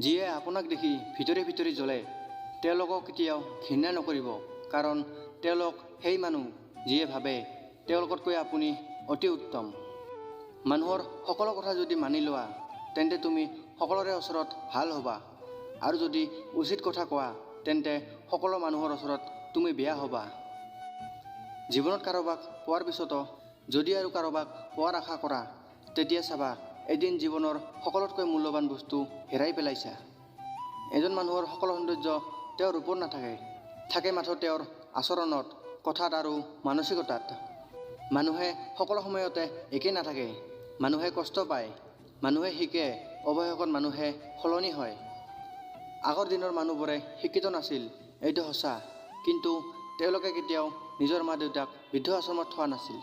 যিয়ে আপোনাক দেখি ভিতৰি ভিতৰি জ্বলে তেওঁলোকক কেতিয়াও ঘৃণা নকৰিব, কাৰণ তেওঁলোক সেই মানুহ যিয়ে ভাবে তেওঁলোকতকৈ আপুনি অতি উত্তম। মানুহৰ সকলো কথা যদি মানি লোৱা তেন্তে তুমি সকলোৰে ওচৰত ভাল হ'বা, আৰু যদি উচিত কথা কোৱা তেন্তে সকলো মানুহৰ ওচৰত তুমি বেয়া হ'বা। জীৱনত কাৰোবাক পোৱাৰ পিছতো যদি আৰু কাৰোবাক পোৱাৰ আশা কৰা, তেতিয়া চাবা এদিন জীৱনৰ সকলোতকৈ মূল্যৱান বস্তু হেৰাই পেলাইছা। এজন মানুহৰ সকলো সৌন্দৰ্য তেওঁৰ ৰূপত নাথাকে, থাকে মাথো তেওঁৰ আচৰণত, কথাত আৰু মানসিকতাত। মানুহে সকলো সময়তে একেই নাথাকে। মানুহে কষ্ট পায়, মানুহে শিকে, অৱশেষত মানুহে সলনি হয়। আগৰ দিনৰ মানুহবোৰে শিক্ষিত নাছিল, এইটো সঁচা, কিন্তু তেওঁলোকে কেতিয়াও নিজৰ মা দেউতাক বৃদ্ধ আশ্ৰমত থোৱা নাছিল।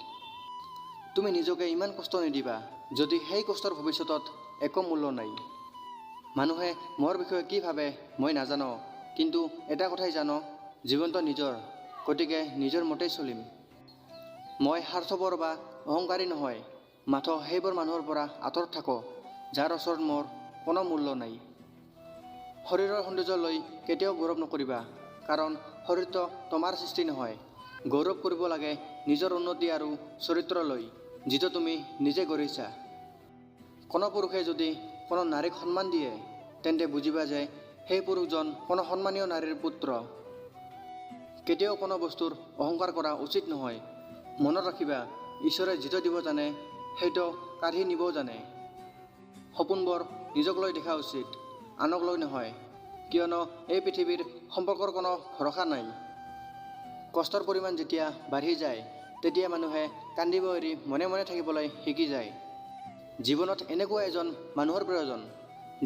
তুমি নিজকে ইমান কষ্ট নিদিবা যদি সেই কষ্টৰ ভৱিষ্যতত একো মূল্য নাই। মানুহে মোৰ বিষয়ে কি ভাবে মই নাজানো, কিন্তু এটা কথাই জানো, জীৱনটো নিজৰ, গতিকে নিজৰ মতেই চলিম। মই স্বাৰ্থপৰ বা অহংকাৰী নহয়, মাথো সেইবোৰ মানুহৰ পৰা আঁতৰত থাকোঁ যাৰ ওচৰত মোৰ কোনো মূল্য নাই। শৰীৰৰ সৌন্দৰ্য লৈ কেতিয়াও গৌৰৱ নকৰিবা, কাৰণ শৰীৰটো তোমাৰ সৃষ্টি নহয়। গৌৰৱ কৰিব লাগে নিজৰ উন্নতি আৰু চৰিত্ৰ লৈ, যিটো তুমি নিজে গঢ়িছা। কোনো পুৰুষে যদি কোনো নাৰীক সন্মান দিয়ে, তেন্তে বুজিবা যে সেই পুৰুষজন কোনো সন্মানীয় নাৰীৰ পুত্ৰ। কেতিয়াও কোনো বস্তুৰ অহংকাৰ কৰা উচিত নহয়। মনত ৰাখিবা, ঈশ্বৰে যিটো দিব জানে সেইটো কাঢ়ি নিবও জানে। সপোনবোৰ নিজক লৈ দেখা উচিত, আনক লৈ নহয়, কিয়নো এই পৃথিৱীৰ সম্পৰ্কৰ কোনো ভৰসা নাই। কষ্টৰ পৰিমাণ যেতিয়া বাঢ়ি যায়, তেতিয়া মানুহে কান্দিব এৰি মনে মনে থাকিবলৈ শিকি যায়। জীৱনত এনেকুৱা এজন মানুহৰ প্ৰয়োজন,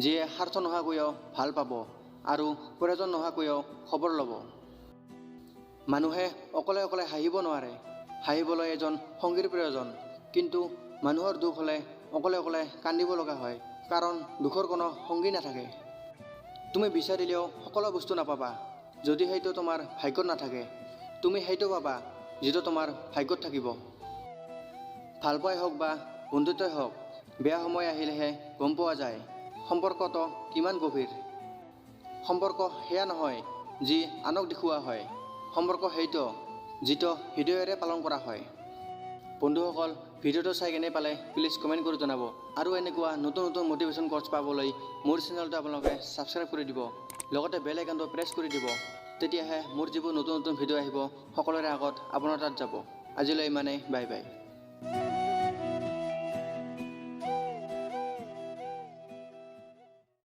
যিয়ে স্বাৰ্থ নোহোৱাকৈও ভাল পাব আৰু প্ৰয়োজন নোহোৱাকৈও খবৰ ল'ব। মানুহে অকলে অকলে হাঁহিব নোৱাৰে, হাঁহিবলৈ এজন সংগীৰ প্ৰয়োজন। কিন্তু মানুহৰ দুখ হ'লে অকলে অকলে কান্দিব লগা হয়, কাৰণ দুখৰ কোনো সংগী নাথাকে। তুমি বিচাৰিলেও সকলো বস্তু নাপাবা যদি সেইটো তোমাৰ ভাগ্যত নাথাকে। তুমি সেইটো পাবা যিটো তোমাৰ ভাগ্যত থাকিব। ভালপোৱাই হওক বা বন্ধুত্বই হওক, বেয়া সময় আহিলেহে গম পোৱা যায় সম্পৰ্কটো কিমান গভীৰ। সম্পৰ্ক সেয়া নহয় যি আনক দেখুওৱা হয়, সম্পৰ্ক সেইটো যিটো হৃদয়েৰে পালন কৰা হয়। বন্ধুসকল, ভিডিঅ'টো চাই কেনে পালে প্লিজ কমেণ্ট কৰি জনাব, আৰু এনেকুৱা নতুন নতুন মটিভেশ্যন কোটছ পাবলৈ মোৰ চেনেলটো আপোনালোকে ছাবস্ক্ৰাইব কৰি দিব, লগতে বেল আইকনটো প্ৰেছ কৰি দিব। তেতিয়াহে মোৰ যিবোৰ নতুন নতুন ভিডিঅ' আহিব সকলোৰে আগত আপোনাৰ তাত যাব। আজিলৈ ইমানেই, বাই বাই।